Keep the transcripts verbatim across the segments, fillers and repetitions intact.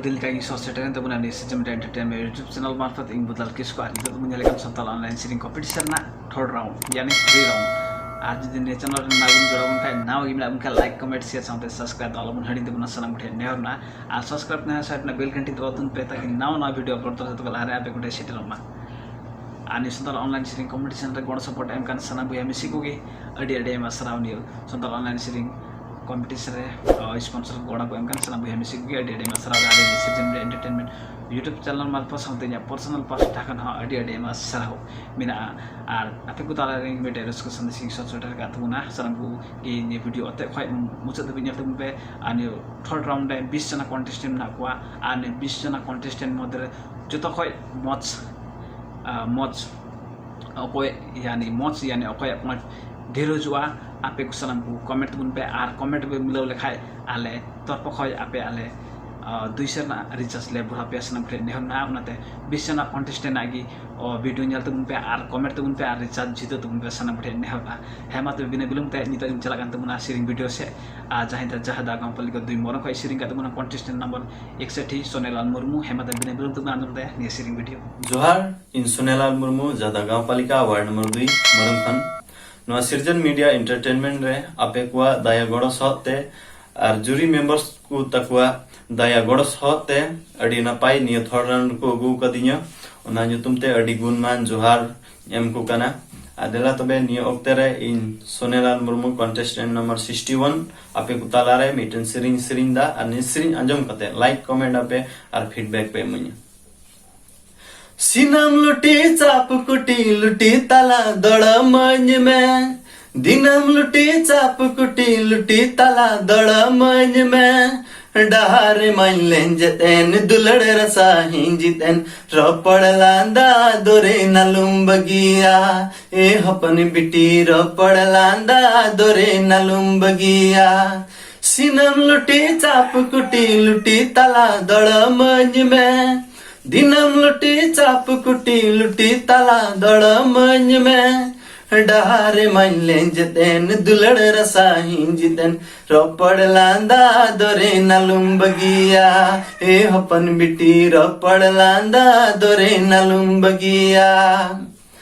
ᱫᱤᱱ ᱞᱮᱠᱟ ᱜᱮ ᱥᱚᱦᱚᱨ ᱥᱮᱴᱮᱨᱮᱱ ᱛᱟᱵᱚᱱᱟ ᱱᱤᱭᱟᱹ ᱥᱤᱡᱚᱱ ᱨᱮ ᱮᱱᱴᱟᱨᱴᱮᱱᱢᱮᱱᱴ YouTube ᱪᱮᱱᱮᱞ ᱢᱟᱨᱯᱷᱚᱛ ᱤᱧ ᱵᱚᱫᱟᱞ ᱠᱤᱥᱠᱩ᱾ ᱟᱨ ᱱᱤᱛᱚᱜ ᱫᱚᱵᱚᱱ ᱧᱮᱞᱮᱫ ᱠᱟᱱ ᱥᱟᱱᱛᱟᱲ ᱚᱱᱞᱟᱭᱤᱱ ᱥᱮᱨᱮᱧ ᱠᱚᱢᱯᱤᱴᱤᱥᱚᱱ ᱨᱮᱱᱟᱜ ᱛᱷᱟᱨᱰ ᱨᱟᱣᱩᱱᱰ, ᱭᱟᱱᱤ ᱛᱷᱨᱤ ᱨᱟᱣᱩᱱᱰ᱾ ᱟᱨ ᱡᱩᱫᱤ ᱱᱤᱭᱟᱹ ᱪᱮᱱᱮᱞ ᱨᱮ ᱱᱟᱣᱟ ᱵᱤᱱ ᱡᱚᱲᱟᱣ ᱵᱚᱱ ᱠᱷᱟᱱ, ᱱᱟᱣᱟ ᱜᱮ ᱢᱮᱱᱟᱜ ᱵᱚᱱ ᱠᱷᱟᱱ, ᱞᱟᱭᱤᱠ, ᱠᱚᱢᱮᱱᱴ, ᱥᱮᱭᱟᱨ ᱥᱟᱶᱛᱮ ᱥᱟᱵᱥᱠᱨᱟᱭᱤᱵ ᱫᱚ ᱟᱞᱚᱵᱚᱱ ᱦᱤᱲᱤᱧ ᱛᱟᱵᱚᱱᱟ, ᱥᱟᱱᱟᱢ ᱠᱚᱴᱷᱮᱱ ᱱᱮᱦᱚᱨ ᱢᱮᱱᱟᱜᱼᱟ᱾ ᱟᱨ ᱥᱟᱵᱥᱠᱨᱟᱭᱤᱵ ᱛᱟᱦᱮᱸ ᱥᱟᱭᱤᱰ ᱨᱮᱱᱟᱜ ᱵᱮᱞ ᱜᱷᱟᱱᱴᱤ ᱫᱚ ᱵᱟᱵᱚᱱ ᱯᱮ, ᱛᱟᱠᱤ ᱱᱟᱣᱟ ᱱᱟᱣᱟ ᱵᱷᱤᱰᱤᱭᱳ ᱟᱯᱞᱳᱰ ᱛᱚᱨᱟ ᱡᱚᱛᱚ ᱠᱷᱚᱱ ᱞᱟᱦᱟᱨᱮ ᱟᱯᱮ ᱠᱚᱴᱷᱮᱱ ᱥᱮᱴᱮᱨᱚᱜ ᱢᱟ᱾ ᱟᱨ ᱱᱤᱭᱟᱹ ᱥᱟᱱᱛᱟᱲ ᱚᱱᱞᱟᱭᱤᱱ ᱥᱮᱨᱮᱧ ᱠᱚᱢᱯᱤᱴᱤᱥᱚᱱ ᱨᱮ ᱜᱚᱲᱚ ᱥᱚᱯᱚᱦᱚᱫ ᱮᱢ ᱠᱟᱱ ᱥᱟᱱᱟᱢ ᱵᱚᱭᱦᱟ ᱢᱤᱥᱤ ᱠᱚᱜᱮ ᱟᱹᱰᱤ ᱟᱹᱰᱤ ᱟᱭᱢᱟ ᱥᱟᱨᱦᱟᱣ᱾ ᱱᱤᱭᱟᱹ ᱥᱟᱱᱛᱟᱲ ᱚᱱᱞᱟᱭᱤᱱ ᱥᱮᱨᱮᱧ ᱠᱚᱢᱯᱤᱴᱤᱥᱚᱱ ᱨᱮ ᱥᱯᱚᱱᱥᱚᱨ ᱜᱚᱲᱚ ᱠᱚ ᱮᱢ ᱠᱟᱱ ᱥᱟᱱᱟᱢ ᱵᱚᱭᱦᱟ ᱢᱤᱥᱤ ᱠᱚᱜᱮ ᱟᱹᱰᱤ ᱟᱹᱰᱤ ᱟᱭᱢᱟ ᱥᱟᱨᱦᱟᱣ᱾ ᱟᱨ ᱱᱤᱭᱟᱹ ᱥᱤᱡᱚᱱ ᱨᱮ ᱮᱱᱴᱟᱨᱴᱮᱱᱢᱮᱱᱴ YouTube ᱪᱮᱱᱮᱞ ᱢᱟᱨᱯᱷᱚᱛ ᱥᱟᱶᱛᱮ ᱤᱧᱟᱹᱜ ᱯᱟᱨᱥᱚᱱᱟᱞ ᱯᱟᱥᱴᱟ ᱠᱷᱚᱱ ᱦᱚᱸ ᱟᱹᱰᱤ ᱟᱹᱰᱤ ᱟᱭᱢᱟ ᱥᱟᱨᱦᱟᱣ ᱢᱮᱱᱟᱜᱼᱟ᱾ ᱟᱨ ᱟᱯᱮ ᱠᱚ ᱛᱟᱞᱟᱨᱮ ᱢᱤᱫᱴᱮᱱ ᱨᱟᱹᱥᱠᱟᱹ ᱥᱟᱸᱫᱮᱥ ᱤᱧ ᱥᱚᱫᱚᱨ ᱥᱮᱴᱮᱨ ᱟᱠᱟᱫ ᱛᱟᱵᱚᱱᱟ᱾ ᱥᱟᱱᱟᱢ ᱠᱚ ᱜᱮ ᱱᱤᱭᱟᱹ ᱵᱷᱤᱰᱤᱭᱳ ᱚᱛᱮ ᱠᱷᱚᱱ ᱢᱩᱪᱟᱹᱫ ᱫᱷᱟᱹᱵᱤᱡ ᱧᱮᱞ ᱛᱟᱵᱚᱱ ᱯᱮ᱾ ᱟᱨ ᱱᱤᱭᱟᱹ ᱛᱷᱟᱨᱰ ᱨᱟᱣᱩᱱᱰ ᱨᱮ ᱵᱤᱥ ᱡᱚᱱᱟ ᱠᱚᱱᱴᱮᱥᱴᱮᱱᱴ ᱢᱮᱱᱟᱜ ᱠᱚᱣᱟ᱾ ᱟᱨ ᱱᱤᱭᱟᱹ ᱵᱤᱥ ᱡᱚᱱᱟ ᱠᱚᱱᱴᱮᱥᱴᱮᱱᱴ ᱢᱚᱫᱽᱫᱷᱮ ᱨᱮ ᱡᱚᱛᱚ ᱠᱷᱚᱱ ᱢᱚᱡᱽ, ᱟᱨ ᱢᱚᱡᱽ ᱚᱠᱚᱭ ᱭᱟᱱᱤ ᱢᱚᱡᱽ ᱭᱟᱱᱤ ᱚᱠᱚᱭᱟᱜ ᱢᱚᱡᱽ ᱰᱷᱮᱨ ᱦᱤᱡᱩᱜᱼᱟ, ᱟᱯᱮ ᱠᱚ ᱥᱟᱱᱟᱢ ᱠᱚ ᱠᱚᱢᱮᱱᱴ ᱛᱟᱵᱚᱱ ᱯᱮ᱾ ᱟᱨ ᱠᱚᱢᱮᱱᱴ ᱯᱮ ᱢᱤᱞᱟᱹᱣ ᱞᱮᱠᱷᱟᱡ ᱟᱞᱮ ᱛᱚᱨᱯᱚ ᱠᱷᱚᱱ ᱟᱯᱮ ᱟᱞᱮ ᱫᱩᱭᱥᱚ ᱨᱮᱱᱟᱜ ᱨᱤᱪᱟᱨᱡᱽ ᱞᱮ ᱵᱚᱲᱦᱟᱣ ᱯᱮᱭᱟ ᱥᱟᱱᱟᱢ ᱠᱚᱴᱷᱮᱱ ᱱᱮᱦᱚᱨ ᱢᱮᱱᱟᱜᱼᱟ᱾ ᱚᱱᱟᱛᱮ ᱵᱤᱥ ᱡᱚᱱᱟ ᱠᱚᱱᱴᱮᱥᱴᱮᱱᱴ ᱨᱮᱱᱟᱜ ᱜᱮ ᱵᱷᱤᱰᱤᱭᱳ ᱧᱮᱞ ᱛᱟᱵᱚᱱ ᱯᱮ ᱟᱨ ᱠᱚᱢᱮᱱᱴ ᱛᱟᱵᱚᱱ ᱯᱮ ᱟᱨ ᱨᱤᱪᱟᱨᱡᱽ ᱡᱤᱛᱟᱹᱣ ᱛᱟᱵᱚᱱ ᱯᱮ ᱥᱟᱱᱟᱢ ᱠᱚᱴᱷᱮᱱ ᱱᱮᱦᱚᱨ ᱢᱮᱱᱟᱜᱼᱟ᱾ ᱦᱮᱸ, ᱢᱟ ᱛᱚᱵᱮ ᱵᱤᱱᱟᱹ ᱵᱤᱞᱚᱢ ᱛᱮ ᱱᱤᱛᱚᱜ ᱤᱧ ᱪᱟᱞᱟᱜ ᱠᱟᱱ ᱛᱟᱵᱚᱱᱟ ᱥᱮᱨᱮᱧ ᱵᱷᱤᱰᱤᱭᱳ ᱥᱮᱫ᱾ ᱟᱨ ᱡᱟᱦᱟᱸᱭ ᱫᱚ ᱡᱟᱦᱟᱸ ᱫᱟ ᱜᱟᱶ ᱯᱟᱞᱤᱠᱟ ᱫᱩᱭ ᱢᱚᱨᱚᱝ ᱠᱷᱚᱱ ᱥᱮᱨᱮᱧ ᱠᱟᱜ ᱛᱟᱵᱚᱱᱟ ᱠᱚᱱᱴᱮᱥᱴᱮᱱᱴ ᱱᱟᱢᱵᱟᱨ ᱮᱠᱥᱚᱴᱷᱤ ᱥᱳᱱᱮᱞᱟᱞ ᱢᱩᱨᱢᱩ᱾ ᱦᱮᱸ, ᱢᱟ ᱛᱚᱵᱮ ᱵᱤᱱᱟᱹ ᱵᱤᱞᱚᱢ ᱛᱮᱵᱚᱱ ᱟᱸᱡᱚᱢ ᱛᱟᱭᱟ ᱱᱤᱭᱟᱹ ᱥᱮᱨᱮᱧ ᱵᱷᱤᱰᱤᱭᱳ᱾ ᱡᱚᱦᱟᱨ, ᱤᱧ ᱥᱳᱱᱮᱞᱟᱞ ᱢᱩᱨᱢᱩ, ᱡᱟᱫᱟ ᱜᱟᱶ ᱯᱟᱞᱤᱠᱟ, ᱣᱟᱨᱰ ᱱᱚᱢᱵᱚᱨ ᱫᱩᱭ, ᱢᱟᱨᱟᱝ ᱠᱷᱚᱱ᱾ ᱱᱚᱣᱟ ᱥᱤᱨᱡᱚᱱ ᱢᱤᱰᱤᱭᱟ ᱮᱱᱴᱟᱨᱴᱮᱱᱢᱮᱱᱴ ᱨᱮ ᱟᱯᱮ ᱠᱚᱣᱟᱜ ᱫᱟᱭᱟ ᱜᱚᱲᱚ ᱥᱚᱦᱚᱫ ᱛᱮ ᱟᱨ ᱡᱩᱨᱤ ᱢᱮᱢᱵᱟᱨᱥ ᱠᱚ ᱛᱟᱠᱚᱣᱟᱜ ᱫᱟᱭᱟ ᱜᱚᱲᱚ ᱥᱚᱦᱚᱫ ᱛᱮ ᱟᱹᱰᱤ ᱱᱟᱯᱟᱭ ᱱᱤᱭᱟᱹ ᱛᱷᱟᱨᱰ ᱨᱟᱣᱩᱱᱰ ᱨᱮᱠᱚ ᱟᱹᱜᱩ ᱟᱠᱟᱫᱤᱧᱟ᱾ ᱚᱱᱟ ᱧᱩᱛᱩᱢ ᱛᱮ ᱟᱹᱰᱤ ᱜᱩᱱᱢᱟᱱ ᱡᱚᱦᱟᱨ ᱮᱢ ᱠᱚ ᱠᱟᱱᱟ᱾ ᱟᱨ ᱫᱮᱞᱟ ᱛᱚᱵᱮ ᱱᱤᱭᱟᱹ ᱚᱠᱛᱮ ᱨᱮ ᱤᱧ ᱥᱳᱱᱮᱞᱟᱞ ᱢᱩᱨᱢᱩ, ᱠᱚᱱᱴᱮᱥᱴᱮᱱᱴ ᱱᱟᱢᱵᱟᱨ ᱥᱤᱠᱥᱴᱤ ᱣᱟᱱ, ᱟᱯᱮ ᱠᱚ ᱛᱟᱞᱟᱨᱮ ᱢᱤᱫᱴᱮᱱ ᱥᱮᱨᱮᱧ ᱥᱮᱨᱮᱧ ᱫᱟ᱾ ᱟᱨ ᱱᱤᱭᱟᱹ ᱥᱮᱨᱮᱧ ᱟᱸᱡᱚᱢ ᱠᱟᱛᱮ ᱞᱟᱭᱤᱠ, ᱠᱚᱢᱮᱱᱴ ᱟᱯᱮ ᱟᱨ ᱯᱷᱤᱰᱵᱮᱠ ᱯᱮ ᱤᱢᱟᱹᱧᱟ᱾ ᱥᱤᱱᱟᱢ ᱞᱩᱴᱤ ᱪᱟᱯ ᱠᱩᱴᱤ ᱞᱩᱴᱤ ᱛᱟᱞᱟ ᱫᱚᱲᱚᱢᱟᱹᱧ ᱢᱮ᱾ ᱫᱤᱱᱟᱹᱢ ᱞᱩᱴᱤ ᱪᱟᱯ ᱠᱩᱴᱤ ᱞᱩᱴᱤ ᱛᱟᱞᱟ ᱫᱚᱲᱚᱢᱟᱹᱧ ᱢᱮ᱾ ᱰᱟᱦᱟᱨ ᱨᱮᱢᱟᱧ ᱞᱮᱸᱡᱮᱫ ᱮᱱ, ᱫᱩᱞᱟᱹᱲ ᱨᱟᱥᱟ ᱦᱤᱸᱡᱤᱫ ᱮᱱ, ᱨᱚᱯᱚᱲ ᱞᱟᱸᱫᱟ ᱫᱚᱨᱮ ᱱᱟᱞᱩᱢ ᱵᱟᱹᱜᱤᱭᱟ᱾ ᱮ ᱦᱚᱯᱚᱱ ᱵᱤᱴᱤ, ᱨᱚᱯᱚᱲ ᱞᱟᱸᱫᱟ ᱫᱚᱨᱮ ᱱᱟᱞᱩᱢ ᱵᱟᱹᱜᱤᱭᱟ᱾ ᱥᱤᱱᱟᱹᱢ ᱞᱩᱴᱤ ᱪᱟᱯ ᱠᱩᱴᱤ ᱞᱩᱴᱤ ᱛᱟᱞᱟ ᱫᱚᱲᱚᱢᱟᱹᱧ ᱢᱮ᱾ ᱫᱤᱱᱟᱹᱢ ᱞᱩᱴᱤ ᱪᱟᱯ ᱠᱩᱴᱤ ᱞᱩᱴᱤ ᱛᱟᱞᱟ ᱫᱚᱲᱚᱢᱟᱹᱧ ᱢᱮ᱾ ᱰᱟᱦᱟᱨ ᱨᱮᱢᱟᱧ ᱞᱮᱸᱡᱮᱫ ᱮᱱ, ᱫᱩᱞᱟᱹᱲ ᱨᱟᱥᱟ ᱦᱤᱸᱡᱤᱫ ᱮᱱ, ᱨᱚᱯᱚᱲ ᱞᱟᱸᱫᱟ ᱫᱚᱨᱮ ᱱᱟᱞᱩᱢ ᱵᱟᱹᱜᱤᱭᱟ᱾ ᱮ ᱦᱚᱯᱚᱱ ᱵᱤᱴᱤ, ᱨᱚᱯᱚᱲ ᱞᱟᱸᱫᱟ ᱫᱚᱨᱮ ᱱᱟᱞᱩᱢ ᱵᱟᱹᱜᱤᱭᱟ᱾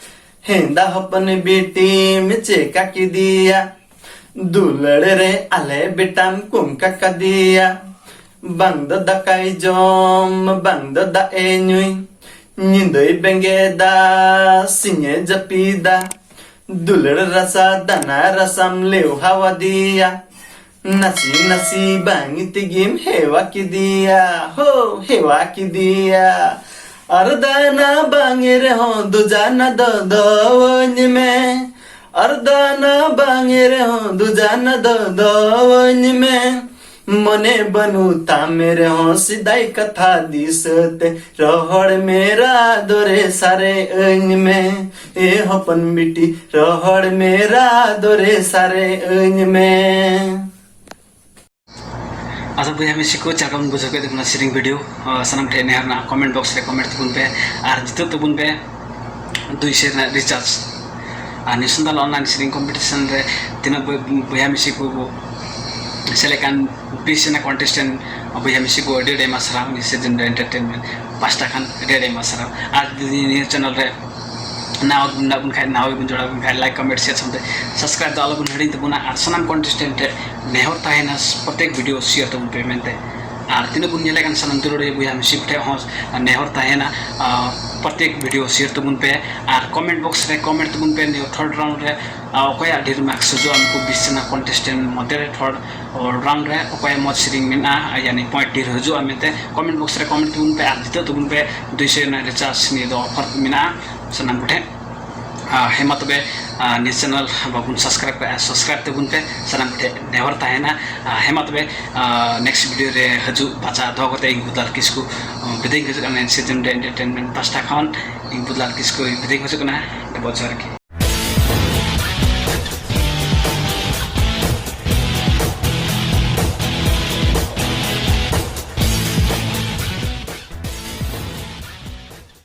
ᱦᱮᱸᱫᱟ ᱦᱚᱯᱚᱱ ᱵᱤᱴᱤᱢ ᱪᱮᱠᱟ ᱠᱮᱫᱮᱭᱟ, ᱫᱩᱞᱟᱹᱲ ᱨᱮ ᱟᱞᱮ ᱵᱮᱴᱟᱢ ᱠᱚᱢ ᱠᱟᱠᱟᱫᱮᱭᱟ᱾ ᱵᱟᱝ ᱫᱚ ᱫᱟᱠᱟᱭ ᱡᱚᱢ, ᱵᱟᱝ ᱫᱚ ᱫᱟᱜ ᱮ ᱧᱩᱭ, ᱧᱤᱫᱟᱹᱭ ᱵᱮᱸᱜᱮᱫᱟ, ᱥᱤᱧᱮ ᱡᱟᱹᱯᱤᱫᱟ᱾ ᱫᱩᱞᱟᱹᱲ ᱨᱟᱥᱟ ᱫᱟᱱᱟ ᱨᱟᱥᱟᱢ ᱞᱮᱣᱦᱟᱣᱟᱫᱮᱭᱟ᱾ ᱱᱟᱥᱮ ᱱᱟᱥᱮ ᱵᱟᱝ ᱛᱮᱜᱮᱢ ᱦᱮᱣᱟ ᱠᱮᱫᱮᱭᱟ, ᱦᱳ, ᱦᱮᱣᱟ ᱠᱮᱫᱮᱭᱟ᱾ ᱟᱨ ᱫᱟᱱᱟ ᱵᱟᱝ ᱨᱮᱦᱚᱸ ᱫᱩᱡᱟᱱᱟ ᱫᱚ ᱫᱚᱣᱟᱹᱧ ᱢᱮ᱾ ᱟᱨ ᱫᱟᱱᱟ ᱵᱟᱝ ᱨᱮᱦᱚᱸ ᱫᱩᱡᱟᱱᱟ ᱫᱚ ᱫᱚᱣᱟᱹᱧ ᱢᱮ᱾ ᱢᱚᱱᱮ ᱵᱟᱹᱱᱩᱜ ᱛᱟᱢ ᱨᱮᱦᱚᱸ ᱥᱮᱫᱟᱭ ᱠᱟᱛᱷᱟ ᱫᱤᱥᱟᱹᱛᱮ ᱨᱚᱦᱚᱲ ᱢᱮᱨᱟ ᱫᱚᱨᱮ ᱥᱟᱨᱮ ᱟᱹᱧ ᱢᱮ᱾ ᱮ ᱦᱚᱯᱚᱱ ᱵᱤᱴᱤ, ᱨᱚᱦᱚᱲ ᱢᱮᱨᱟ ᱫᱚᱨᱮ ᱥᱟᱨᱮ ᱟᱹᱧ ᱢᱮ᱾ ᱟᱫᱚ ᱵᱚᱭᱦᱟ ᱢᱤᱥᱤ ᱠᱚ, ᱪᱮᱫ ᱞᱮᱠᱟ ᱵᱚᱱ ᱵᱩᱡᱷᱟᱹᱣ ᱠᱮᱫ ᱛᱟᱵᱚᱱᱟ ᱥᱮᱨᱮᱧ ᱵᱷᱤᱰᱤᱭᱳ? ᱟᱸ, ᱥᱟᱱᱟᱢ ᱴᱷᱮᱱ ᱱᱮᱦᱚᱨ ᱨᱮᱱᱟᱜ ᱠᱚᱢᱮᱱᱴ ᱵᱚᱠᱥ ᱨᱮ ᱠᱚᱢᱮᱱᱴ ᱛᱟᱵᱚᱱ ᱯᱮ ᱟᱨ ᱡᱤᱛᱟᱹᱜ ᱛᱟᱵᱚᱱ ᱯᱮ ᱫᱩᱭᱥᱚ ᱨᱮᱱᱟᱜ ᱨᱤᱪᱟᱨᱡᱽ᱾ ᱟᱨ ᱱᱤᱭᱩ ᱥᱟᱱᱛᱟᱲ ᱚᱱᱞᱟᱭᱤᱱ ᱥᱮᱨᱮᱧ ᱠᱚᱢᱯᱤᱴᱤᱥᱚᱱ ᱨᱮ ᱛᱤᱱᱟᱹᱜ ᱵᱚᱭ-, ᱵᱚᱭᱦᱟ ᱢᱤᱥᱤ ᱠᱚ ᱥᱮᱞᱮᱫ ᱠᱟᱱ ᱵᱤᱥ ᱨᱮᱱᱟᱜ ᱠᱚᱱᱴᱮᱥᱴᱮᱱᱴ ᱵᱚᱭᱦᱟ ᱢᱤᱥᱤ ᱠᱚ ᱟᱹᱰᱤ ᱟᱹᱰᱤ ᱟᱭᱢᱟ ᱥᱟᱨᱦᱟᱣ ᱱᱤᱭᱩ ᱥᱤᱡᱤᱱ ᱨᱮ ᱮᱱᱴᱟᱨᱴᱮᱱᱢᱮᱱᱴ ᱯᱟᱥᱴᱟ ᱠᱷᱚᱱ ᱟᱹᱰᱤ ᱟᱹᱰᱤ ᱟᱭᱢᱟ ᱥᱟᱨᱦᱟᱣ᱾ ᱟᱨ ᱡᱩᱫᱤ ᱱᱤᱭᱟᱹ ᱪᱮᱱᱮᱞ ᱨᱮ ᱱᱟᱣᱟ ᱜᱮ ᱢᱮᱱᱟᱜ ᱵᱚᱱ ᱠᱷᱟᱡ, ᱱᱟᱣᱟ ᱜᱮᱵᱚᱱ ᱡᱚᱲᱟᱣ ᱵᱚᱱ ᱠᱷᱟᱡ, ᱞᱟᱭᱤᱠ, ᱠᱚᱢᱮᱱᱴ, ᱥᱮᱭᱟᱨ ᱥᱟᱶᱛᱮ ᱥᱟᱵᱥᱠᱨᱟᱭᱤᱵ ᱫᱚ ᱟᱞᱚ ᱵᱚᱱ ᱦᱤᱲᱤᱧ ᱛᱟᱵᱚᱱᱟ᱾ ᱟᱨ ᱥᱟᱱᱟᱢ ᱠᱚᱱᱴᱮᱥᱴᱮᱱᱴ ᱴᱷᱮᱱ ᱱᱮᱦᱚᱨ ᱛᱟᱦᱮᱱᱟ, ᱯᱨᱚᱛᱮᱠ ᱵᱷᱤᱰᱤᱭᱳ ᱥᱮᱭᱟᱨ ᱛᱟᱵᱚᱱ ᱯᱮ ᱢᱮᱱᱛᱮ᱾ ᱟᱨ ᱛᱤᱱᱟᱹᱜ ᱵᱚᱱ ᱧᱮᱞᱮ ᱠᱟᱱ ᱥᱟᱱᱟᱢ ᱫᱩᱞᱟᱹᱲᱤᱭᱟᱹ ᱵᱚᱭᱦᱟ ᱢᱤᱥᱤ ᱠᱚ ᱴᱷᱮᱱ ᱦᱚᱸ ᱱᱮᱦᱚᱨ ᱛᱟᱦᱮᱱᱟ, ᱟᱨ ᱯᱨᱚᱛᱮᱠ ᱵᱷᱤᱰᱤᱭᱳ ᱥᱮᱭᱟᱨ ᱛᱟᱵᱚᱱ ᱯᱮ᱾ ᱟᱨ ᱠᱚᱢᱮᱱᱴ ᱵᱚᱠᱥ ᱨᱮ ᱠᱚᱢᱮᱱᱴ ᱛᱟᱵᱚᱱ ᱯᱮ, ᱱᱤᱭᱟᱹ ᱛᱷᱟᱨᱰ ᱨᱟᱣᱩᱱᱰ ᱨᱮ, ᱟᱨ ᱚᱠᱚᱭᱟᱜ ᱰᱷᱮᱨ ᱢᱟᱨᱠᱥ ᱦᱤᱡᱩᱜᱼᱟ, ᱩᱱᱠᱩ ᱵᱤᱥ ᱡᱚᱱᱟ ᱠᱚᱱᱴᱮᱥᱴᱮᱱᱴ ᱢᱚᱫᱽᱫᱷᱮ ᱨᱮ ᱛᱷᱟᱨᱰ ᱨᱟᱣᱩᱱᱰ ᱨᱮ ᱚᱠᱚᱭᱟᱜ ᱢᱚᱡᱽ ᱥᱮᱨᱮᱧ ᱢᱮᱱᱟᱜᱼᱟ, ᱭᱟᱱᱤ ᱯᱚᱭᱮᱱᱴ ᱰᱷᱮᱨ ᱦᱤᱡᱩᱜᱼᱟ ᱢᱮᱱᱛᱮ ᱠᱚᱢᱮᱱᱴ ᱵᱚᱠᱥ ᱨᱮ ᱠᱚᱢᱮᱱᱴ ᱛᱟᱵᱚᱱ ᱯᱮ᱾ ᱟᱨ ᱡᱤᱛᱟᱹᱜ ᱛᱟᱵᱚᱱ ᱯᱮ ᱫᱩᱭᱥᱚ ᱨᱮᱱᱟᱜ ᱨᱤᱪᱟᱨᱡᱽ, ᱱᱤᱭᱟᱹ ᱫᱚ ᱚᱯᱷᱟᱨ ᱢᱮᱱᱟᱜᱼᱟ ᱥᱟᱱᱟᱢ ᱠᱚᱴᱷᱮᱱ᱾ ᱟᱨ ᱦᱮᱸ ᱢᱟ ᱛᱚᱵᱮ, ᱟᱨ ᱱᱤᱭᱟᱹ ᱪᱮᱱᱮᱞ ᱵᱟᱵᱚᱱ ᱥᱟᱵᱥᱠᱨᱟᱭᱤᱵ ᱠᱟᱜᱼᱟ, ᱥᱟᱵᱥᱠᱨᱟᱭᱤᱵ ᱛᱟᱵᱚᱱ ᱯᱮ, ᱥᱟᱱᱟᱢ ᱠᱚᱴᱷᱮᱱ ᱱᱮᱦᱚᱨ ᱛᱟᱦᱮᱱᱟ᱾ ᱟᱨ ᱦᱮᱸ ᱢᱟ ᱛᱚᱵᱮ, ᱟᱨ ᱱᱮᱠᱥᱴ ᱵᱷᱤᱰᱤᱭᱳ ᱨᱮ ᱦᱤᱡᱩᱜ ᱵᱟᱪᱷᱟ ᱫᱚᱦᱚ ᱠᱟᱛᱮ ᱤᱧ ᱵᱩᱫᱟᱞ ᱠᱤᱥᱠᱩ, ᱟᱨ ᱵᱤᱫᱟᱹᱭ ᱤᱧ ᱠᱷᱚᱡᱚᱜ ᱠᱟᱱᱟ ᱱᱤᱭᱟᱹ ᱥᱤᱡᱤᱱ ᱨᱮ ᱮᱱᱴᱟᱨᱴᱮᱱᱢᱮᱱᱴ ᱯᱟᱥᱴᱟ ᱠᱷᱚᱱ᱾ ᱤᱧ ᱵᱩᱫᱟᱞ ᱠᱤᱥᱠᱩ ᱵᱤᱫᱟᱹᱭ ᱤᱧ ᱠᱷᱚᱡᱚᱜ ᱠᱟᱱᱟ᱾ ᱰᱚᱵᱚᱞ ᱡᱚᱦᱟᱨ ᱜᱮ᱾